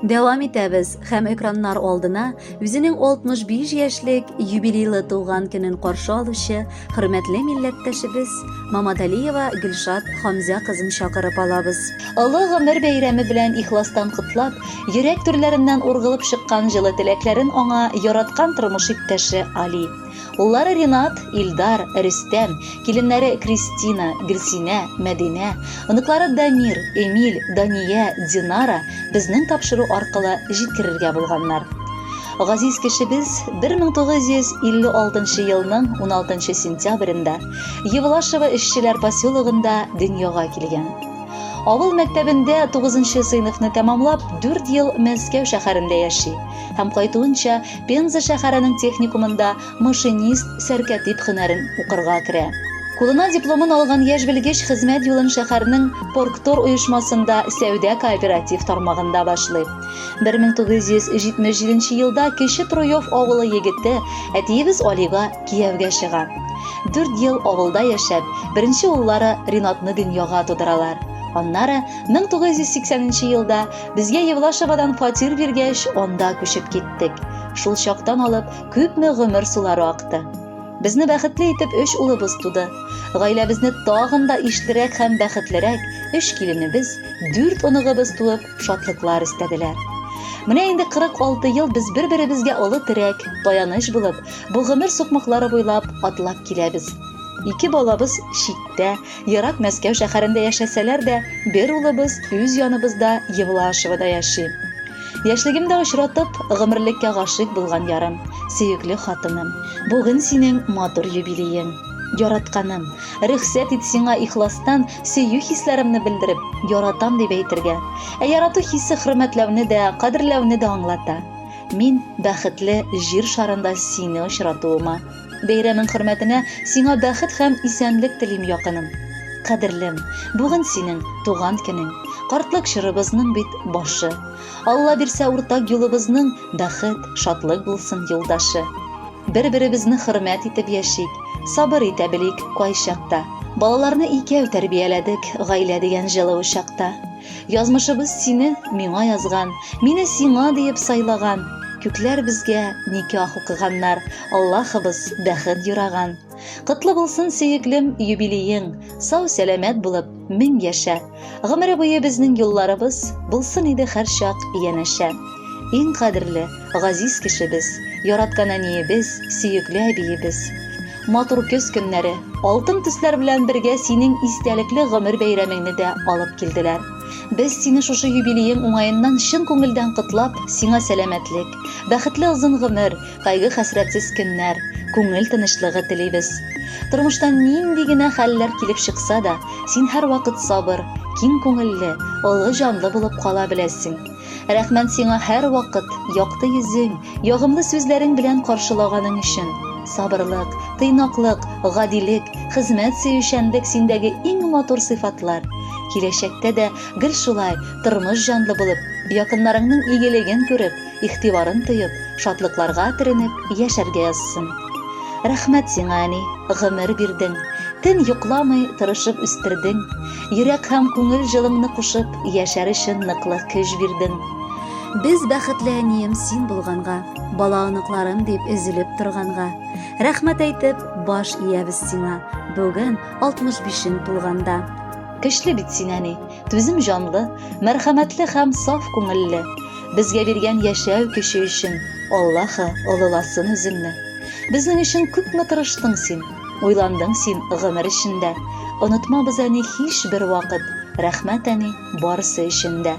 Дәвам итәбез һәм экраннар алдына үзенең 65 яшьлек юбилейлы туган көнен каршы алучы хөрмәтле милләттәшебез Мамадалиева Гөлшат Хамзә кызын чакырып алабыз. Олы гомер бәйрәме белән ихластан котлап, йөрәк түрләреннән ургылып чыккан җылы теләкләрен аңа яраткан тормыш иптәше Али, Уллары Ринат, Илдар, Рөстәм, киленнәре Кристина, Гөлсинә, Мәдинә, оныклары Дамир, Эмиль, Дания, Динара безнең тапшыру аркылы җиткерергә булганнар. Газиз кешебез 1956 елның 16 сентябрендә Евлашево эшчеләр поселогында дөньяга килгән. Авыл мәктәбендә 9 сыйныфны тәмамлап, 4 ел Мәскәү шәһәрендә яши һәм кайтуынча Пенза шәһәренең техникумында машинист сәркәтип һөнәрен укырга керә. Кулына дипломын алган яшь белгеч хезмәт юлын шәһәрнең Порктор оешмасында сәүдә кооператив тармагында башлый. 1977 елда Кече Троев авылы егете әтиебез Алига кияүгә чыга. Дүрт ел авылда яшәп, беренче уллары Ринатны дөньяга тудыралар. Аннары 1980 елда Безгә Евлашевадан фатир биргәч, анда күчеп киттек. Шул чактан алып, күпме гомер сулары акты. Безне бәхетле итеп өч улыбыз туды. Гаиләбезне тагын да ишлерәк һәм бәхетлерәк өч киленебез, дүрт оныгыбыз туып, шатлыклар өстәделәр. Менә инде 46 ел без бер-беребезгә олы терәк, таяныч булып, бу гомер сукмаклары буйлап атлап киләбез. Ике балабыз читтә, Ерак Мәскәү шәһәрендә яшәсәләр дә, бер улыбыз үз яныбызда Евлашевода яши. Яшьлегемдә очратып, гомерлеккә гашыйк булган ярым, сөекле хатыным, бүген синең матур юбилеең. Яратканым, рөхсәт ит сиңа ихластан сөю хисләремне белдереп, яратам дип әйтергә. Ә ярату хисе хөрмәтләүне дә, кадерләүне дә аңлата. Мин бәхетле җир шарында сине очратуыма. Бәйрәмең хөрмәтенә сиңа бәхет һәм исәнлек телим, якыным. Кадерлем, бүген синең туган көнең. Картлык чорыбызның бит башы. Алла бирсә уртак юлыбызның бәхет, шатлык булсын юлдашы. Бер-беребезне хөрмәт итеп яшик, сабыр итә белик кайчакта. Балаларны икәү тәрбияләдек гаилә дигән җылы учакта. Язмышыбыз сине миңа язган, мине сиңа диеп сайлаган. Күкләр безгә никах укыганнар, Аллаһыбыз бәхет юраган. Котлы булсын, сөеклем, юбилеең, сау-сәламәт булып, мең яшә. Гомере буе безнең юлларыбыз булсын иде һәрчак янәшә. Иң кадерле, газиз кешебез, яраткан әниебез, сөекле әбиебез. Матур көз көннәре, алтын төсләр белән бергә синең истәлекле гомер бәйрәмеңне дә алып килделәр. Без сине шушы юбилеең уңаеннан чын күңелдән котлап, сиңа сәламәтлек, бәхетле озын гомер, кайгы-хәсрәтсез көннәр, күңел тынычлыгы телибез. Тормышта нинди генә хәлләр килеп чыкса да, син һәрвакыт сабыр, киң күңелле, олы җанлы булып кала беләсең. Рәхмәт сиңа һәрвакыт якты йөзең, ягымлы сүзләрең белән каршылаганың өчен. Сабырлык, тыйнаклык, гадилек, хезмәт сөючәнлек синдәге иң матур сыйфатлар. Киләчәктә дә гел шулай тормыш җанлы булып, якыннарыңның игелеген күреп, игътибарын тоеп, шатлыкларга төренеп яшәргә язсын. Рәхмәт сиңа, әни, гомер бирдең. Төн йокламый, тырышып үстердең. Йөрәк һәм күңел җылыңны кушып, яшәр өчен ныклы көч бирдең. Без бәхетле, әнием, син булганга, бала-оныкларым дип өзелеп торганга. Рәхмәт әйтеп, баш иябез сиңа, бүген 65-ең тулганда. Көчле бит син, әни, түзем җанлы, мәрхәмәтле һәм саф күңелле. Безгә биргән яшәү көче өчен Аллаһы олыласын үзеңне. Безнең өчен күпме тырыштың син, уйландың син гомер эчендә. Онытмабыз, әни, һичбер вакыт. Рәхмәт, әни, барысы өчен дә.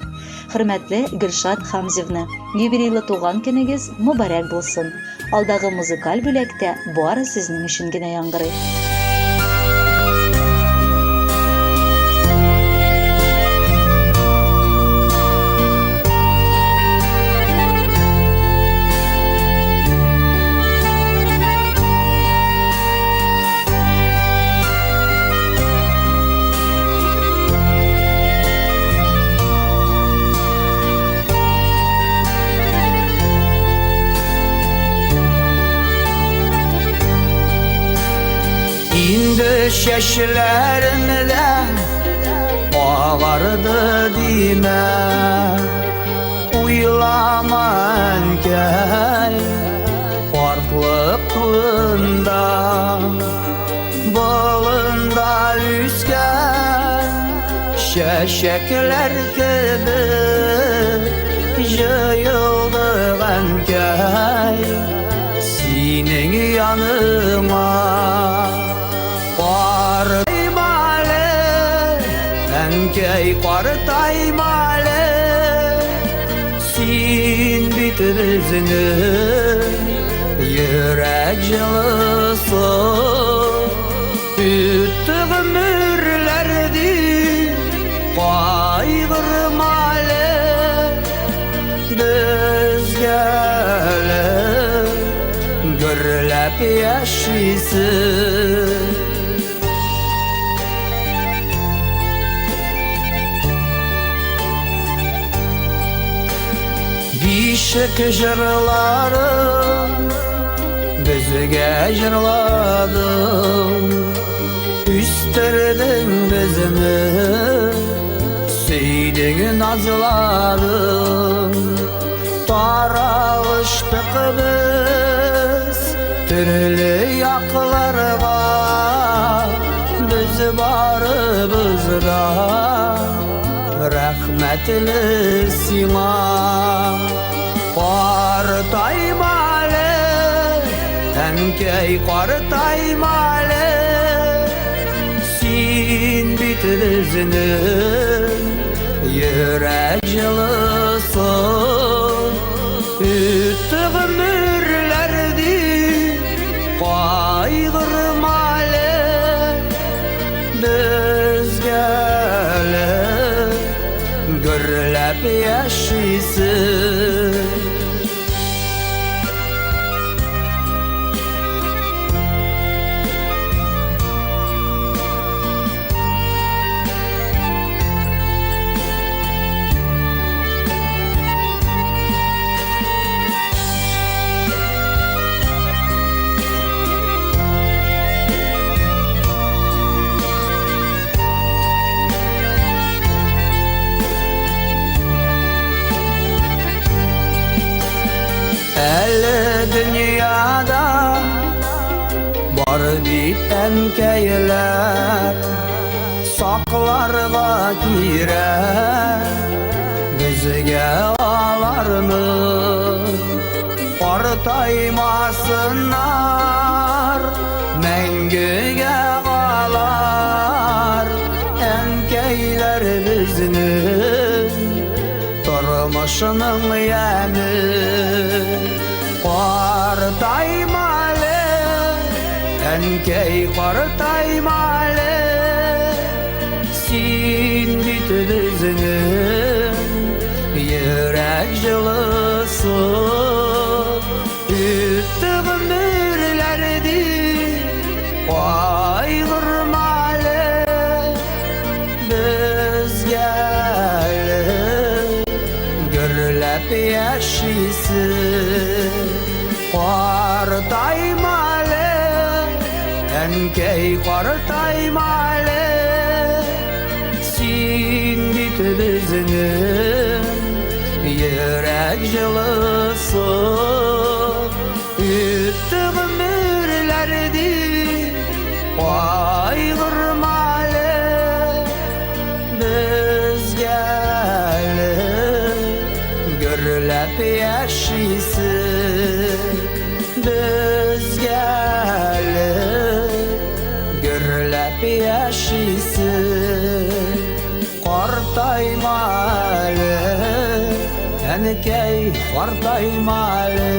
Хөрмәтле Гөлшат Хамзевна, юбилейлы туган көнегез мөбарәк булсын. Алдагы музыкаль бүләк тә бары сезнең өчен генә яңгырый. Инде чәчләрем дә агарды димә. Елама, әнкәй, картлык турында. Болында үскән чәчәкләр кебек җыелдык, әнкәй, синең яныңа. Картайма әле, әнкәй, картайма әле, син бит безнең йөрәк җылысы. Үтте гомерләр дип кайгырма әле, безгә әле гөрләп яшисе. Бишек җырларын безгә җырладың, үстердең безне, сөйдең, назладың. Таралыштык без төрле якларга, без барыбыз да рәхмәтле сиңа. Картайма әле, әнкәй, картайма әле, син бит безнең йөрәк җылысы. Үтте гомерләр дип кайгырма әле, безгә әле гөрләп яшисе. Әле дөньяда бар бит әнкәйләр, сакларга кирәк безгә аларны. Картаймасыннар, мәңгегә алар, әнкәйләр безнең тормышның яме. Картайма әле, әнкәй, картайма әле, син бит безнең йөрәк җылысы. Үтте гомерләр дип кайгырма әле, безгә әле гөрләп яшисе. Картайма әле, әнкәй, картайма әле, син бит безнең йөрәк җылысы. Үтте гомерләр дип кайгырма әле, безгә әле гөрләп яшисе. Безгә әле гөрләп яшисе. Картайма әле, әнкәй, картайма әле.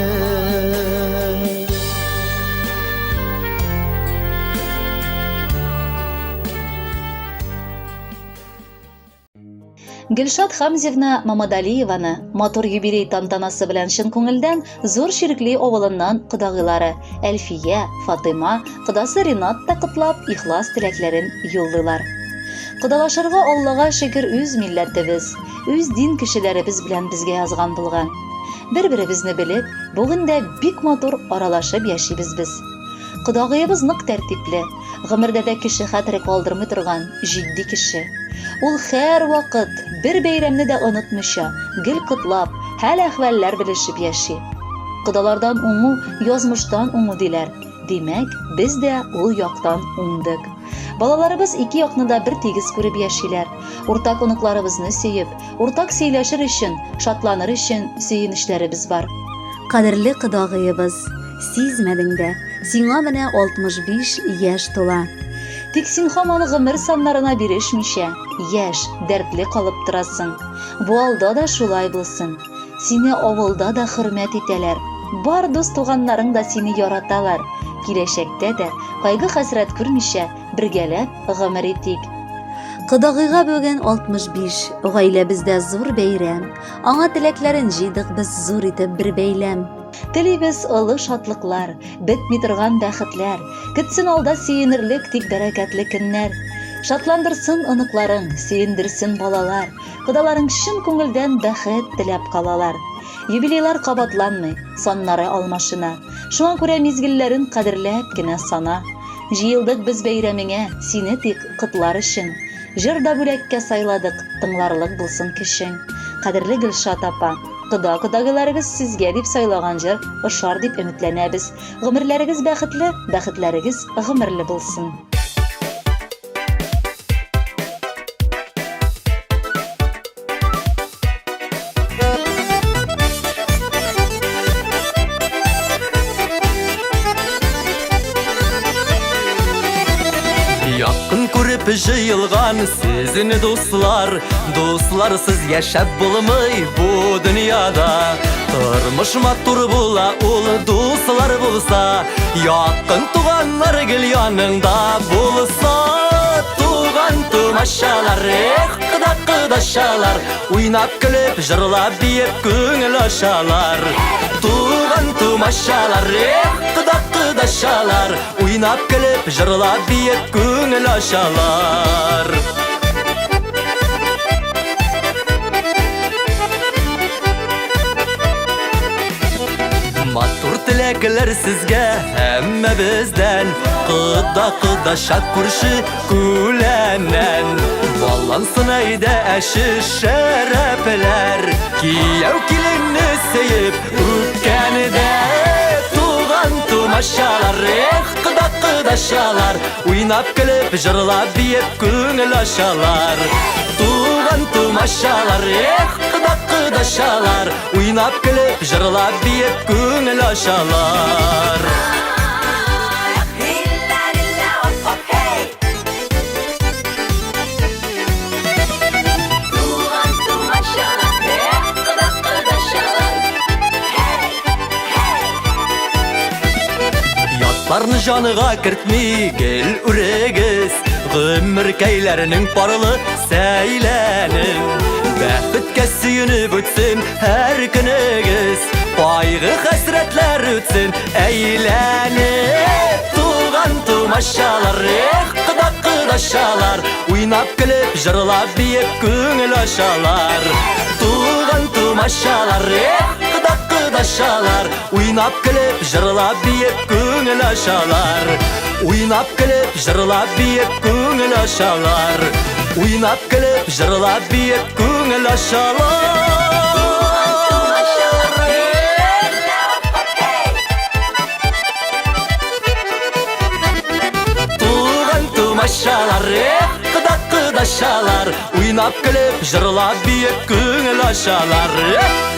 Гөлшат Хамзевна Мамадалиеваны матур юбилей тантанасы белән чын күңелдән Зур Чирекли авылыннан кодагыйлары Әлфия, Фатыйма, кодасы Ринат та котлап, ихлас теләкләрен юллыйлар. Кодалашырга Аллага шөкер үз милләтебез, үз дин кешеләребез белән безгә язган булган. Бер-беребезне белеп, бүген дә бик матур аралашып яшибез без. Кодагыебыз нык тәртипле, гомердә дә кеше хәтере калдырмый торган җитди кеше. Ул һәрвакыт, бер бәйрәмне дә онытмыйча, гел котлап, хәл-әхвәлләр белешеп яши. Кодалардан уңу, язмыштан уңу диләр. Димәк, без дә ул яктан уңдык. Балаларыбыз ике якны да бер тигез күреп яшиләр. Уртак оныкларыбызны сөеп, уртак сөйләшер өчен, шатланыр өчен сөенечләребез бар. Кадерле кодагыебыз, сизмәдең дә, сиңа менә 65 яшь тула. Тик син һаман гомер саннарына бирешмичә, яшь, дәртле калып торасың. Бу алда да шулай булсын. Сине авылда да хөрмәт итәләр. Бар дус-туганнарың да сине яраталар. Киләчәктә дә, кайгы-хәсрәт күрмичә, бергәләп гомер итик. Кодагыйга бүген 65, гаиләбездә зур бәйрәм. Аңа теләкләрен җыйдык без зур итеп бер бәйләм. Телибез олы шатлыклар, бетми торган бәхетләр, көтсен алда сөенерлек тик бәрәкәтле көннәр. Шатландырсын оныкларың, сөендерсен балалар, кодаларың чын күңелдән бәхет теләп калалар. Юбилейлар кабатланмый, саннары алмашына. Шуңа күрә мизгелләрен кадерләп кенә сана. Җыелдык без бәйрәмеңә, сине тик котлар өчен. Җыр да бүләккә сайладык, тыңларлык булсын көчең. Кадерле Гөлшат апа, кода-кодагыйларыгыз сезгә дип сайлаган җыр ошар дип өметләнәбез. Гомерләрегез бәхетле, бәхетләрегез гомерле булсын. Якын күреп җыелган сезне дуслар, дусларсыз яшәп булмый бу дөньяда. Тормыш матур була ул дуслар булса, якын туганнар гел яныңда булса. Туган тумашалар, эх, кода кодашалар, уйнап көлеп, җырлап биеп күңел ачалар. Туган тумашалар, эх, кода кодашалар, уйнап көлеп, җырлап биеп күңел ачалар. Матур теләкләр сезгә һәммәбездән, Кода кодаша күрше күләннән. Баллансын әйдә әче шәрәпләр, Кияү киленне сөеп үпкәндә. Туган тумашалар, эх, кода кодашалар, Уйнап көлеп, җырлап биеп күңел ачалар. Туган тумашалар, эх, кода кодашалар, Уйнап көлеп, җырлап биеп күңел ачалар. Ятларны җаныга кертми гел үрегез, Гомеркәйләренең парлы сәйләнен. Бәхеткә сөенеп үтсен һәр көнегез, Кайгы хәсрәтләр үтсен әйләнеп. Туган тумашалар, эх, кода кодашалар, Уйнап көлеп, җырлап биеп күңел ачалар. Туган тумашалар, эх, кода кодашалар, Уйнап көлеп, җырлап биеп күңел ачалар. Уйнап көлеп, җырлап биеп күңел ачалар. Уйнап көлеп, җырлап биеп күңел ачалар. Туган тумашалар, эх, кода кодашалар, Уйнап көлеп, җырлап биеп күңел ачалар. Эх!